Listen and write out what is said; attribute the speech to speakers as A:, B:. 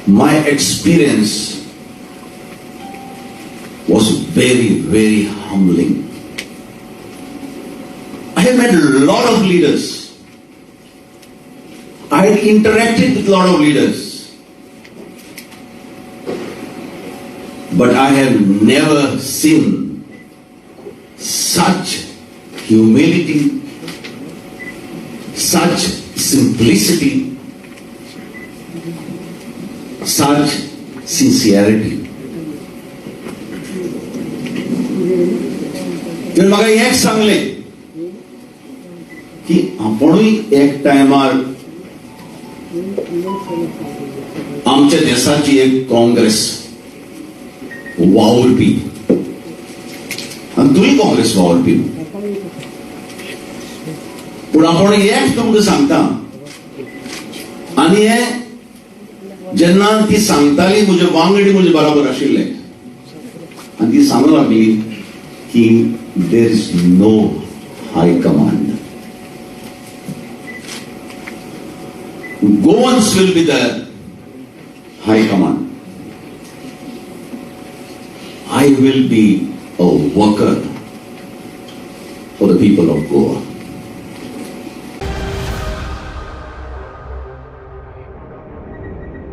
A: My experience was very very humbling. I have met a lot of leaders. I had interacted with a lot of leaders. But I have never seen such humility, such simplicity, such sincerity. तर म्हाका हेंच सांगलें की आपणूय एक टायमार आमच्या देशाची एक काँग्रेस वावुरपी आनी तूंय काँग्रेस वावुरपी, पूण आपूण एक तुमकां सांगता. आनी हे जेन्ना ती सांगताली म्हजे वांगडी म्हजे बराबर आशिल्ले आनी ती सांगूंक लागली की there is no high command, Goans will be the high command. I will be a worker for the people of Goa.